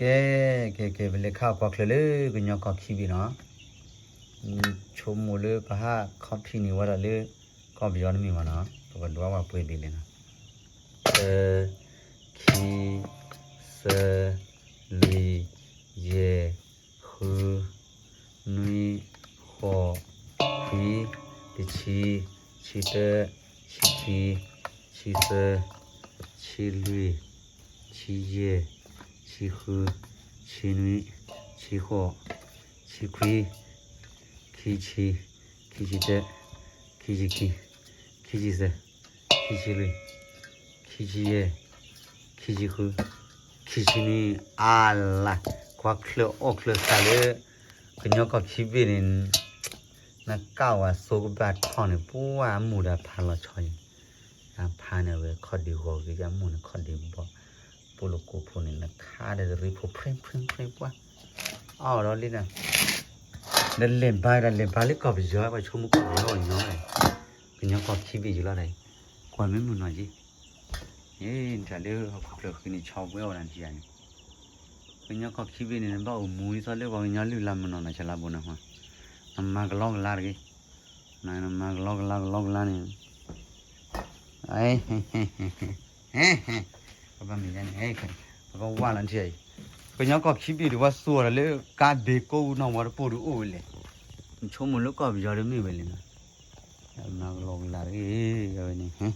ကဲ, ကဲ ကဲ ပလဲၤခးကွၢ်ချၢၣ်လၢကညီကီၢ်ခံဘ့ၣ်နီၤ, ဆိကမိၣ်လၢပဟး copy န့ၢ်ဝဲဒၣ်လၢ ကီၢ်ပယီၤတမ့ၢ်ဘၣ်နီၤ, ပကဒွးဝဲပှဲၤဘ့ၣ်လဲၣ်နီၤ, တၢ, ခံ, သၢ, လွံၢ်, ယဲၢ်, ဃု, နွံ, ဃိး, ခွံ, တဆံ, ဆံတၢ, ဆံခံ, ဆံသၢ, ဆံလွံၢ်, ဆံယဲၢ်, ဆံဃု, ဆံနွံ, ဆံဃိး, ဆံခွံ, ခံဆံ, ခံဆံတၢ, ခံဆံခံ, ခံဆံသၢ, ခံဆံလွံၢ်, ခံဆံယဲၢ်, ခံဆံဃု, ခံဆံနွံ, အါလါ, ကွၢ်ချၢၣ်အီၣ်ချၢၣ်သးလၢ ကညီကီၢ်ခံဘ့ၣ်န့ၣ် နကၣ်ဝဲဆိကဘၣ်ထီၣ်န့ၣ် ပှၢ်အမူၢ်ဒီးဖးလီၤဆီအံၤ, အဖးန့ၣ်ဝဲခီၣ်ဒ့ဂီၤဂ့ၤ ယမိၢ်န့ၣ်ခီၣ်ဒ့ဘီ, ပူၤလီၤကိးဖိန့ၣ် နခါဒီးတရံးဖိ ဖြ့ဖြ့ဖြ့ ပှၢ်, အီၣ်ဒီးလံဒီး, ဒီးလဲၤဘါဒီးလဲၤဘါလၢကီၢ်ပယီၤ ပှၤဆိကမိၣ်ကီၢ်ပယီၤအီၣ်ညီ, ကညီကီၢ်ခံဘ့ၣ်ယံၤလီၤဒီး, ကွၢ်မ့ၢ်မုၢ်နီၤက့, နထံၣ်လၢဟီၣ်ခိၣ်ချၢၣ်ဃံန့ၣ် ဆီဘှဲအီၣ်ဝဲဒၣ်နထံၣ်ဧါန့ၣ်, ကညီကီၢ်ခံဘ့ၣ်န့ၣ် နဘၣ်အိၣ်မူဒ်သိးလၢပှၤကညီလုၢ်လၢ်မုၢ်နီၤနီၤ ဆလါဘိန့ၣ်ဟါ, နမၤကလီကလါတဂ့ၤ, နမၤကလီကလါကလီကလါန့ၣ်, ပဘၣ်မ့ၢ်န့ၣ်, ပကဝၢ်လီၤနထံၣ်အံၤ, ကညီကီၢ်ခံဘ့ၣ်ဒုး ပှၤသူအီၤဒီးလၢကါဘ့ၣ်ကိးဂူနီၢ်ဝါတပိၢ်ဒုးအိၣ်ဝဲလဲၣ်, နဆိကမိၣ်လၢကီၢ်ပယီၤဒုးမ့ၢ်ဝဲလဲၣ်နီၤ, မၤကလီကလါတဂ့ၤ, ဝဲန့ၣ်,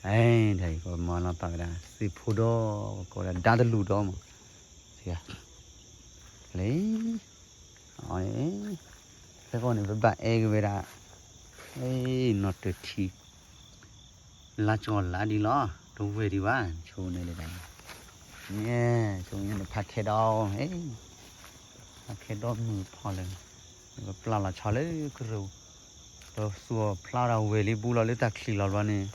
အဲ, ပမၤလီၤပာ်ကဒါ သ့ၣ်ဖိဒီး, ကိးဒၣ်ဒါတလူၢ်ဒီးမး, လၢ, ဖဲဃီန့ၣ် ပဘၣ်အဲၣ်က့ၤဝဲဒၣ်, နီၢ်တထံ, လါကီလါဒ်လီၤ, တဝဲၢ်ဒံးဘၣ်, ဆိန့ၣ်လၢ, ဆိန့ၣ်ဖးခဲဒီး, ဖးခဲဒီးမုၢ်ဖီလၢ, ပပျၢ်လီၤဆီလၢကရၢၢ်, ပသူအီၤဖျါဒီးဝဲၢ်လံဘူးလီၤလၢတၢ်ချံလီၤဘျီန့ၣ်,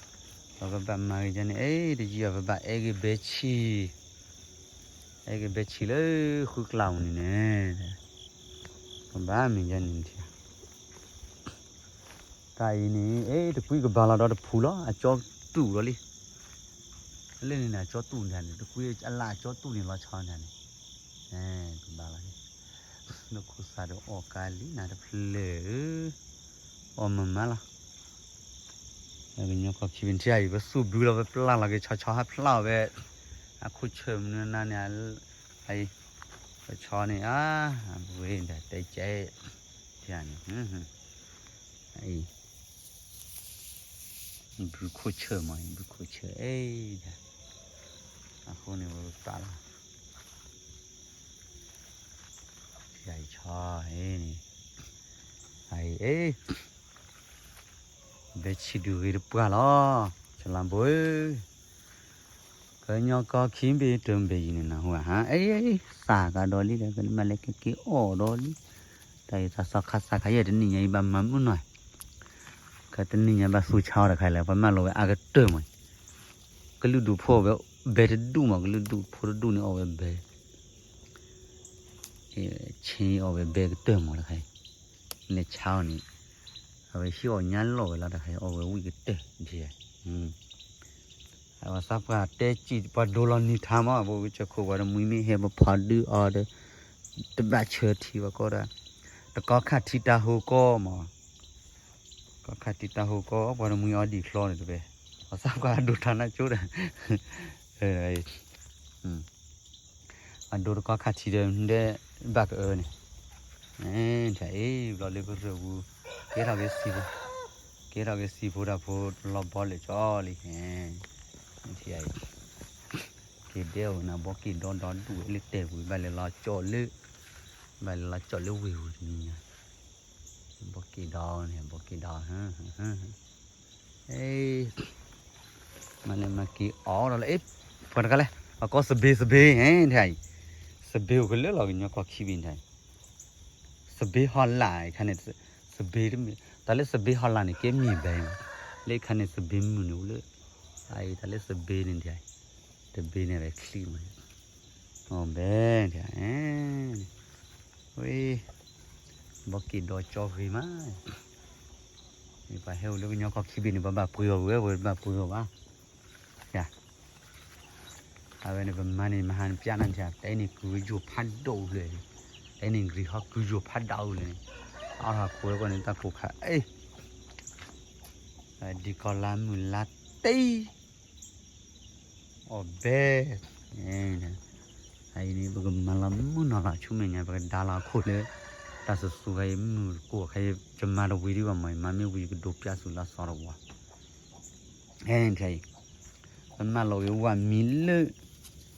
ပကဘၣ်မၤဂ့ၤန့ၣ်, အ့ တယံာ်အီၤ ပဘၣ်အဲၣ်ဂ့ၤဘဲဆံ, အဲၣ်ဂ့ၤဘဲဆံလၢဃုကျါပူၤန့ၣ်န့ၣ်, ပဘၣ်မ့ၢ်ယဲန့ၣ်ထံ တၢ်အံၤန့ၣ် အဲ တကွံကဘၣ်လီၤဒီးတဖူလီၤ အကၠီတူာ်ဒီးလံ, လၢန့ၣ်န့ၣ် အကၠီတူာ်န့ၣ်န့ၣ် တကွံအလၢအကၠီတူာ်န့ၣ်လီၤဆီန့ၣ်န့ၣ်, ကဘၣ်လီၤ, နခိၣ်သးဒီးအီၣ်ကါလံနၤတဖျၢၣ်ဧၢ, အီၣ်မၤမၤလီၤ, ကညီကီၢ်ခံဘ့ၣ်ထံအံၤ ပသူၣ်ဘုလီၤ ပပျၢ်လီၤက့ၤဆီဆီဟးဖျါအီၤဝဲ, အခိၣ်ဆၢၣ်မနုၤနၤန့ၣ်, အံၤ, ပဆီန့ၣ် အါ, အဝဲဒၣ်တဲကဲ, န့ၣ်, အံၤ ဘုခိၣ်ဆၢၣ်မး ဘုခိၣ်ဆၢၣ်အံၤ, အဃိန့ၣ်ဝဲပာ်လီၤ, ယအံၤဆီအံၤန့ၣ်, အံၤအံၤ, ဘဲဆံဒုးဂ့ၤတပှၢ်လီၤ, ဆလါဘိဧၢ, ကညီကီၢ်ခံဘ့ၣ်တဘ့ၣ်အံၤန့ၣ်နဟူဧါဟါ, အံၤ, သးကဒီးလံဒီး ကမၤလဲၤကက့ၤအီၣ်ဒီးလံ, တၢ်အံၤသးစီခါသးခါယဲၢ်တနံၣ်ညါအံၤဘၣ်မၤမုၢ်နီၤ ခါတနံၣ်ညါဘၣ်သူဆါအီၤတခါလဲၣ် ပှၤမၢလီၤဝဲအါကတၢၢ်မး, ကလုာ်ဒူၣ်ဖိအီၣ်ဝဲဘဲတဒူၣ်မး ကလုာ်ဒူၣ်ဖိတဒူၣ်န့ၣ်အီၣ်ဝဲဘဲ, ဆ့အီၣ်ဝဲဘဲကတၢၢ်မးတခါအံၤ, လဲၤဆါအီၤန့ၣ်, အဝဲဟံးအီၣ်ညါလီၢ်ဝဲလီၤတခါအံၤ အီၣ်ဝဲဝံၣ်ကတၢၢ်ဒ် အဝဲသးပှၢ်တဲစံးပှၤဒိလီၤနံၤထါမး ပဝဲကၠိခိၣ်ပှၤတမှံၤမ့ၢ်ဟဲ ပဖီဒုးအီၤဒီး တဘၣ်ဆၢထံဘၣ်ကီးဒီး တကီခါထံတၢ်ဟူကီးမး, ကီခါထံတၢ်ဟူကီး ပှၤတမှံၤအီၤဒံးချီန့ၣ်တဝဲ, အသးပှၢ်အဒိၣ်ထါနၢ်ကၠိဒီး အဒိတကီခါထံဒီး ဘၣ်ကအၢန့ၣ်, အ့ ဘျီလၢပရၢၢ်ပူၤ ကဲထီၣ်က့ၤစံာ်ဖိ, ကဲထီၣ်က့ၤစံာ်ဖိတၢ်ဖိလီၤဘီလၢာ်ကၠီလံ, ထံအံၤ က့ၤဒဲအိၣ်နၤ ဘီက့ၤဒီဒီဒူၣ်ဝဲလၢတဲာ်ပူၤ ဘၣ်လဲၤလီၤကၠီလၢ, ဘၣ်လဲၤလီၤကၠီလၢဝ့ၢ်ပူၤတနံၤညါ, ဘီက့ၤဒီန့ၣ် ဘီက့ၤဒီ, အ့ မၤလဲၤမၤက့ၤအီၣ်ဒီးလၢ အ့ ပှၤတခါလဲၣ် အကိးစဘ့ၣ်စဘ့ၣ် ဟဲ ထံအံၤ, စဘ့ၣ်အိၣ်ကလၢလီၤကညီကီၢ်ခံဘ့ၣ်ထံအံၤ, စဘ့ၣ်ဟီၣ်လာ်ခါန့ၣ်, စဘ့ၣ်တမ့ၢ်, တၢ်လၢစဘ့ၣ်ဟီၣ်လာ်န့ၣ် ကဲမ့ၢ်ဘဲမး, လၢခါန့ၣ်စဘ့ၣ်မုၢ်န့ၣ်အိၣ်လၢ, အအံၤတၢ်လၢစဘ့ၣ်န့ၣ်ထံအံၤ, တဘ့ၣ်န့ၣ်ဝဲချံမး, အဘဲထံအံၤ, ဝဲ, ဘီက့ၤဒီကၠီဂ့ၤမး, ပှၤဟဲအိၣ်လၢကညီကီၢ်ခံဘ့ၣ်န့ၣ် ပှၤဘၣ်ပှ့ၤအီၤဝဲ ပှၤဘၣ်ပှ့ၤအီၤဘၣ်, ယၤ အဝဲန့ၣ်ပမၤန့ၣ် မဟါန့ၣ်ပျၢ်နၤထံၣ် တဲန့ၣ်ကုယိာ်ဖးဒိၣ်လၢာ်, တဲန့ၣ်ဂ့ၤဟီကုယိာ်ဖးဒိၣ်လၢာ်န့ၣ်, အါထီၣ်ခိၣ်ဝဲကီၢ်န့ၣ် တၢ်ကိၢ်ခါအ့ၣ်, ဒ်ကီၢ်လါမုၢ်လါတံၢ် အီၣ်ဘဲ, အအံၤန့ၣ် ပကမၤလီၤမုၢ်နီၢ်လီၤ ဆူမဲာ်ညါ ပကဒါလီၤအခိၣ်လၢ တၢ်စူၤစူၤခါအံၤ မုၢ်ကိၢ်ခါအံၤ ယမၤတဝံၤဒံးဘၣ်မး ယမၤမ့ၢ်ဝံၤယကဒိးပျၢ်စူၤလၢအသီတဝီ ဟဲထံၣ်အံၤ, ပမၢလီၤက့ၤဝၤမံၤလၢ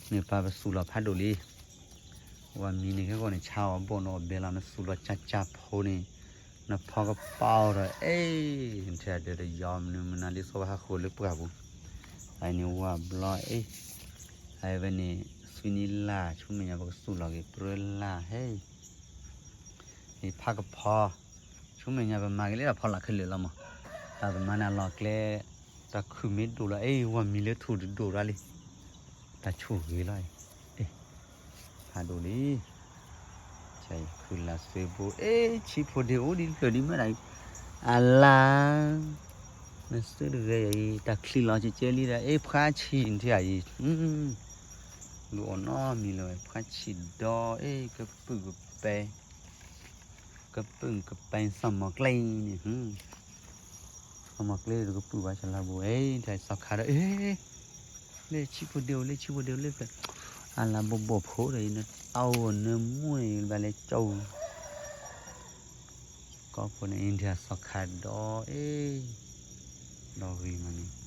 န့ၣ်ပာ်ပစူၤလီၤဖးဒိၣ်လံ, ဝၤမံၤန့ၣ် ခဲကီၢ်န့ၣ် ဆါအီၤဘိၣ်န့ၣ် အီၣ်ဘဲလီၤ နစူၤလီၤကၠၢ်ကၠၢ်ဖိန့ၣ် နဖီကပီၤဒီး အ့ၣ် ထံၣ်ဒီးတယီမနုၤမနုၤလံ စီၤဝဲဟးဃုာ်လၢပှၢ်ပူၤ, အအံၤန့ၣ်ဝၤဘျီအ့ၣ်, အဝဲန့ၣ် သွံနံလၢ် ဆူမဲာ်ညါ ပကစူၤလီၤက့ၤပြၢလၢ်ဟဲ အံၤဖးကဖီ, ဆူမဲာ်ညါပမၤက့ၤလၢတၢ်ဖီလာ်ခဲလၢာ်လီၤမး, တၢ်ပမၤန့ၣ်အလီၢ်ကျဲ, တၢ်ခုၣ်မ့ၢ်ဒိၣ်လီၤ အ့ၣ် ဝၤမံၤလၢထူၣ်တဒိၣ်ဒၣ်လံ, တၢ်ဆိၣ်ဂ့ၤလီၤအံၤ, ဖးဒိၣ်လံ, ခုလၢ်စ့ဘိ အ့ၣ် ဆံးဖိဒ့အိၣ်ဒံးဖျၢၣ်ဒံးမ့ၢ်ဒၣ်အံၤ, အလါ နသုတဂဲၤအံၤ တၢ်ချံလီၤကကဲလံဒီး အ့ၣ် ဖှါဆံးနထံၣ်အံၤ, လူၤအီၣ်နီတမံၤလၢၤဝဲ ဖှါဆံးဒီး အ့ၣ် ကပုာ်ကပဲ ကပုာ်ကပဲ စီၤမီၤကျ့န့ၣ်, စီၤမီၤကျ့တကပုာ်ဘၣ် ဆလါဘိ အ့ၣ် ထံၣ်စီၤခါဒီး အ့ၣ် လၢဆံးဖိဒ့အိၣ် လၢဆံးဖိဒ့အိၣ်လၢဖျၢၣ်, အလါဘိဘိၣ်ဖိဒီး နတၢ်အိၣ်နမူန့ၣ် ဘၣ်လဲၤကၠီ ကီၢ်ဖိန့ၣ် India စီၤခါဒီး အ့ၣ် ဒီးဂ့ၤမးန့ၣ်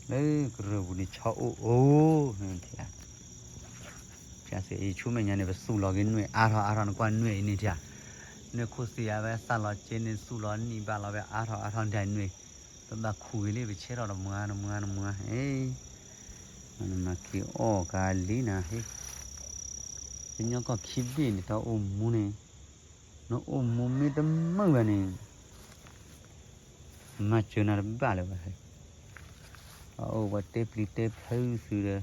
လၢကရၢၢ်ပူၤန့ၣ် ဆီအိၣ်အိၣ် နထံၣ်ဧါ, ကစ့အံၤ ဆူမဲာ်ညါန့ၣ် ပစူၤလီၤက့ၤနွဲၣ်အါထီၣ်အါထီၣ် နကွၢ်နွဲၣ်အံၤန့ၣ်ထံၣ်ဧါ, နခိၣ်သ့ၣ်အဝဲစၢ်လီၤက့ၤန့ၣ် စူၤလီၤနံၣ်ဘၣ်လီၤဝဲအါထီၣ်အါထီၣ် နထံၣ်နွဲၣ်, ပဘၣ်ခူၣ်ဂ့ၤလံ ပဆဲထီၣ်တမွါတမွါတမွါ အ့ၣ် နမၤက့ၤအီၣ်ကၤလံနၤဟ့ၣ်, ကညီကီၢ်ခံဘ့ၣ်န့ၣ် တၢ်အိၣ်မူန့ၣ် နအိၣ်မူမ့ၢ်တမုာ်ဘၣ်န့ၣ် မၤစၢၤနၤတဘၣ်လၢၤဘၣ်, အအိၣ်ပှၤတဲပျံၤတဲဖုးသုဒီး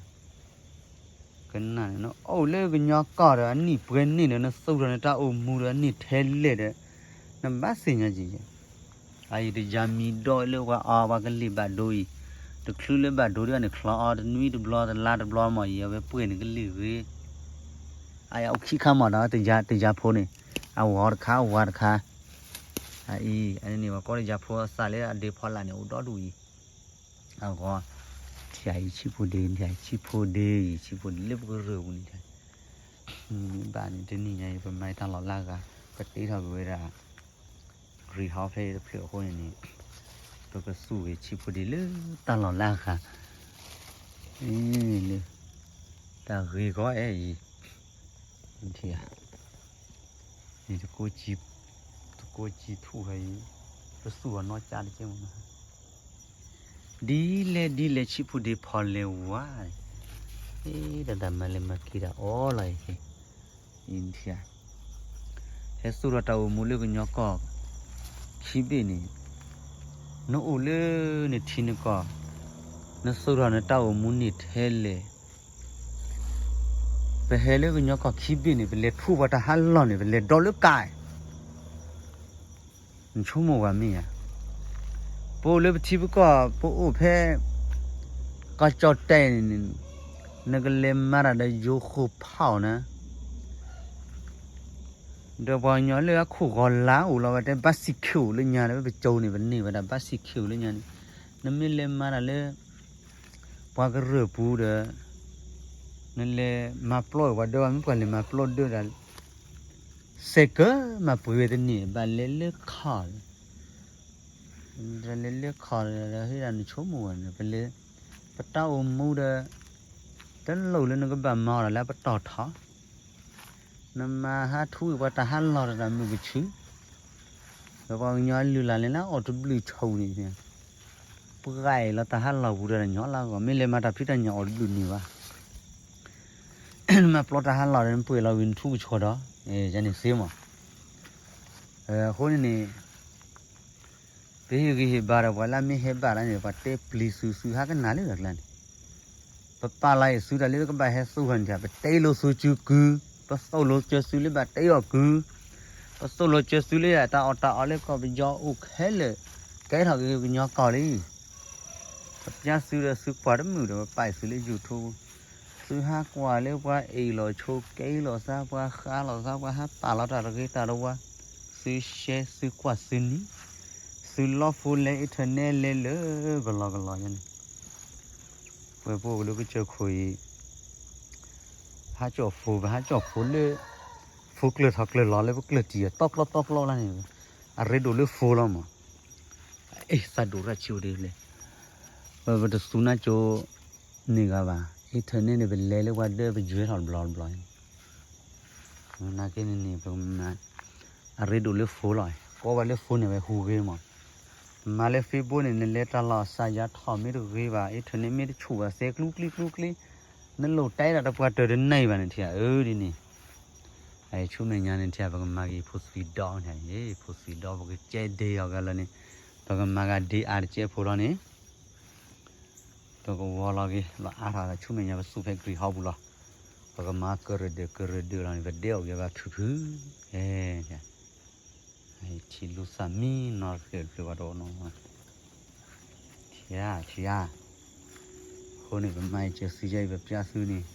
ကနၣ်န့ၣ် နအိၣ်လၢကညီကီၢ်ဒီး အနံၣ်ပှဲၤန့ၢ်ဒီး နသူၣ်ထီၣ်နတၢ်အိၣ်မူဒီး အနံၣ်ထဲလဲၣ်ဒီး နဘၣ်သ့ၣ်ညါက့ၤ အအံၤတယၤမံၤဒီးလၢပှၤအီပှၤကလ့ၢ်ဘၣ်ဒိအံၤ, တချုးလၢဘၣ်ဒိဒ်အံၤန့ၣ် ချီအီတနွံတဘျီတလါတဘျီမးအံၤ အဝဲပှဲၤန့ၣ်ကလ့ၢ်ဂ့ၤ, အအံၤအိၣ်ခံခါမးဒီး တယၤဖိန့ၣ်, အဝၤတခါ အဝၤတခါ, အအံၤ အန့ၣ် ပှၤကိးတယၤဖိအသးလၢအဒ့ဖီလာ်န့ၣ် အိၣ်ဒီဒူၣ်အံၤ, အဂီၢ်, ထံၣ်အံၤဆံးဖိဒ့ ထံၣ်အံၤဆံးဖိဒ့အံၤ ဆံးဖိဒ့လၢပကရၢၢ်ပူၤန့ၣ် မ့ၢ်ဘၣ်န့ၣ် တနံၤညါအံၤ ပမၤတၢ်လီၤလၢအဂၤ ပတ့ထီၣ်က့ၤဝဲဒၣ် greenhouse ဖဲတဖျၢၣ်အဃိန့ၣ်န့ၣ် ပကသူၣ်ဂ့ၤဆံးဖိဒ့လၢတၢ်လီၤလၢအဂၤ လၢ တၢ်ဂ့ၤကီးအဲၣ်အံၤ ယတကိးကံထူၣ်အံၤ ပသူၣ်အီၤနီၢ်ကၠၢ်တကဲမး ဒ်လဲၣ်ဒ်လဲၣ်ဆံးဖိဒ့ဖီလဲၤဝါ တၢ်တၢ်မၤလဲၤမၤက့ၤတၢ်အီလီၤအံၤ India ဟဲသူၣ်ထီၣ်တၢ်အိၣ်မူလၢကညီကီၢ် ခံဘ့ၣ်န့ၣ် နအိၣ်လၢနထံနကီၢ် နသူၣ်ထီၣ်နတၢ်အိၣ်မူန့ၣ်ထဲလဲၣ် ပဟဲလၢကညီကီၢ်ခံဘ့ၣ်န့ၣ် ပလဲၤထူပှၤတၢ်ဟးလီၢ်န့ၣ် ပလဲၤဒီလၢကါ နဆိကမိၣ်ဝဲမ့ၢ်ဧါ. ပအိၣ်လၢပထံပကီၢ် ပအိၣ်ဖဲ ကီၢ်ကၠီၣ်တဲၣ်န့ၣ် နကလဲၤမၤတၢ်ဒီးယိၤဃိာ်ဖးအီၤနၤ ဒီးပှၤကညီလၢအခိၣ်ဂီၤလါအိၣ်လီၤဝဲတဲ ဘၣ်စံးခ့အိၣ်လၢညါဒီး ပကၠိန့ၣ် ပန့ၢ်ဝဲဒၣ် ဘၣ်စံးခ့အိၣ်လၢညါန့ၣ် နမ့ၢ်လဲၤမၤတၢ်လၢ ပှၤကရၢၢ်ပူၤဒီး နလဲၤမၤပျီပှၤဒၢ မ့ၢ်ပှၤလဲၤမၤပျီဒၢတၢ် စဲးကၢမၤပှ့ၤဝဲတန့ၢ် ဘၣ်လဲၤလၢခီၣ် လဲၤလၢခီၣ်ဒီး ဟ့ၣ်ဒၣ်နဆိကမိၣ်ဝဲန့ၣ် ပလဲၤ ပတၢ်အိၣ်မူဒီး တလိၣ်လၢနကဘၣ်မၤအီၤဒၣ်လၢပတီၢ်ထီၣ် နမၤဟးထူဝံၤပှၤတၢ်ဟးလီၢ်တၢ်မုာ်ကဆူ ဒီးပှၤကညီလုၢ်လၢ်လၢအီၣ်တဘျုးဆူၣ်န့ၣ် ပှၤအံၤလီၤတၢ်ဟးလီၢ်ပူၤဒီးညီလၢအဂီၢ် မ့ၢ်လဲၤမၤတၢ်ဖံးတၢ်ညၣ်အီၣ်တဘျုးန့ၣ်ဘၣ် နမၤပျီတၢ်ဟးလီၢ်ဒီး နပှဲၤလီၤဝံၤနထူကဆူဒီး ယန့ၣ်သ့မး အဃိန့ၣ်န့ၣ် ပဟ့ၣ်ဂံၢ်ဟ့ၣ်ဘါဒီးပှၤလၢအမ့ၢ်ဟဲဘၣ်လၢန့ၣ် ပှၤတဲပျံၤသုသုဟးကနၣ်လၢတၢ်ကျါန့ၣ် ပပာ်လီၤအံၤသုတၢ်လၢကဘၣ်ဟဲသူၣ်ထီၣ်န့ၣ် ပတဲလိာ်သုစုကု ပသိၣ်လိာ်စၢၤသုလၢဘၣ်တဲအီၤကု ပသိၣ်လိာ်စၢၤသုလၢတၢ်အီၣ်တၢ်အီလၢကီၢ်ပယီၤအိၣ်ခဲလၢာ် ကဲထီၣ်က့ၤကညီကီၢ်လံ ပျၢ်သုဒီးသုကွၢ်တမုာ်ဒီး ပပာ်သုလၢ YouTube, သုဟးကွၢ်လၢပှၤအ့ၣ်လိာ်ဆိးက့လိာ်သး ပှၤဃါလိာ်သး ပှၤဟးပာ်လီၤတၢ်တဂ့ၤတၢ်တဝါ, သု share သုကွၢ်သုနံၤ, သုလီၢ်ဖိလဲၤ internet လဲၤလၢကလီကလီညါန့ၣ်, ပှဲၤပအိၣ်ကလၢကစၢၢ်ခိၣ်အံၤ ဟးကၠီၣ်ဖိ ပဟးကၠီၣ်ဖိလၢ ဖိကျၢၢ်ထီၣ်ကျၢၢ်လီၤလၢပကျၢၢ်တံၢ်အတီကျီတီကျီလၢန့ၣ်, အရ့ဒိၣ်လၢဖိလီၤမး, အ့ၣ် သးဒိၣ်ရၣ်ဆံးအိၣ်ဒ်လဲၣ်, ပတသူနၢ်ကၠိန့ၢ်ဂၤဘၣ်, internet န့ၣ် ပလဲၤလၢပှၤဒၢပယွဲထီၣ်တဘျီတဘျီ, နာ်က့န့ၣ်န့ၣ် ပကမၤ အရ့ဒိၣ်လၢဖိလီၤ, ကိးဝဲလၢဖိန့ၣ်ဝဲဟူးဂ့ၤမး, မၤလၢ Facebook န့ၣ် နလဲၤတၢ်လီၢ်စၢ်ယါထီၣ်မ့ၢ်တဂ့ၤဘၣ်, internet မ့ၢ်တဆူၣ်ဘၣ် သဲကျူကျံကျူကျံ, နလိၣ်တဲဒၣ်တပှၤတၢၢ်တန့ၢ်ဘၣ်န့ၣ်ထံၣ်ဧၢဒ်န့ၣ်, အဆူမဲာ်ညါန့ၣ်ထံၣ် ပကမၤက့ၤဖိသွံဒီန့ၣ်, ဖိသွံဒီ ပကကဲဒ့အီၤဂၤလၢန့ၣ်, ပကမၤဂၤဒ့အါတကဲးဖိလီၤန့ၣ် ပကဝီၤလီၤက့ၤ လီၤအါထီၣ်ဆူမဲာ်ညါ ပသူၣ်ဖဲ greenhouse ပူၤလီၤ, ပကမၤကရၢၢ်ဒၢးကရၢၢ်ဒၢးလီၤန့ၣ် ပဒဲအီၣ်က့ၤဘၣ်ဖုၣ်ဖုၣ်, ထံလူၤသၣ်မံနီၤတဖျၢၣ်တဖျၢၣ်ဘၣ်တအိၣ်နီၤ, ထံဧါ ထံဧါ, အဃိန့ၣ် ပမၤအံၤစၢၤသုယါအံၤ ပပျၢ်သုန့ၣ်,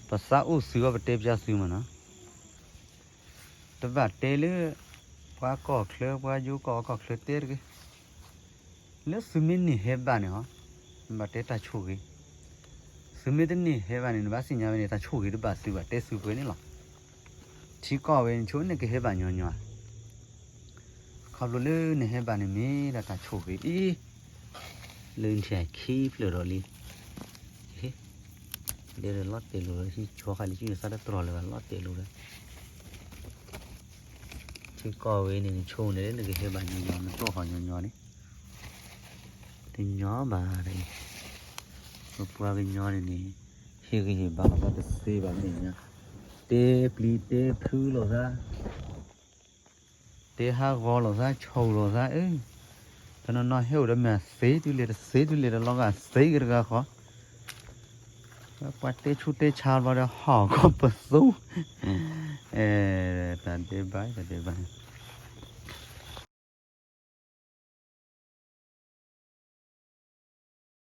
ပသးအိၣ်သုအီၤ ပတဲပျၢ်သုမးနီၤ တဘၣ်တဲလၢ ပှၤကီၢ်ချၢ ပှၤယိၤကီၢ်အကီၢ်ချၢတဲတဂ့ၤ, လၢသုမ့ၢ်န့ၢ်ဟဲဘၣ်န့ၣ်ဟီ, နဘၣ်တဲတၢ်ဆိၣ်ဂ့ၤ, သုမ့ၢ်တန့ၢ်ဟဲဘၣ်န့ၣ် နဘၣ်သ့ၣ်ညါဝဲန့ၣ် တၢ်ဆိၣ်ဂ့ၤတဘၣ်သုဘၣ် တဲသုပှဲၤန့ၣ်လီၤ. ထံကီၢ်ဝဲန့ၣ် ဆိန့ၣ်ကဟဲဘၣ်ညီညီ, ခီဖျိလၢနဟဲဘၣ်န့ၣ်မ့ၢ်ဒၣ်တၢ်ဆိၣ်ဂ့ၤအံၤ, လၢနထံၣ်ခံဖျၢၣ်ဒီးလံ လၢလီၤတဲာ်လိာ်လၢဟံၣ်ကၠီဃာ်လံ ကသးတတြီၢ်လၢၤဘၣ် လီၤတဲာ်လိာ်လၢ ထံကီၢ်ဝဲန့ၣ် နဆိန့ၣ် နကဟဲဘၣ်ညီညီ နတိၢ်ဟီၣ်ညီညီန့ၣ် တညီဘၣ်တဂ့ၤ, ပပှၤကညီန့ၣ်န့ၣ် ဟ့ၣ်ဂံၢ်ဟ့ၣ်ဘါလိာ်သးတသ့ဘၣ်န့ၣ်ညါ, တဲပျံၤတဲဖုးလိာ်သး တဲဟးဂီၤလိာ်သး ဆိၣ်လိာ်သးအၢ, တနီၤနီၤဟဲအိၣ်ဒီးမ့ၢ်သ့တုၤလဲၣ်တသ့တုၤလဲၣ်ဒီးလီၤဂာ်သ့က့ၤတဂၤဃီ, ပှၤတဲဆူၣ်တဲဆါဘျီဒီးဟီၣ်ကီၢ်ပသူ, တၢ်ဒဲးဘး တၢ်ဒဲးဘး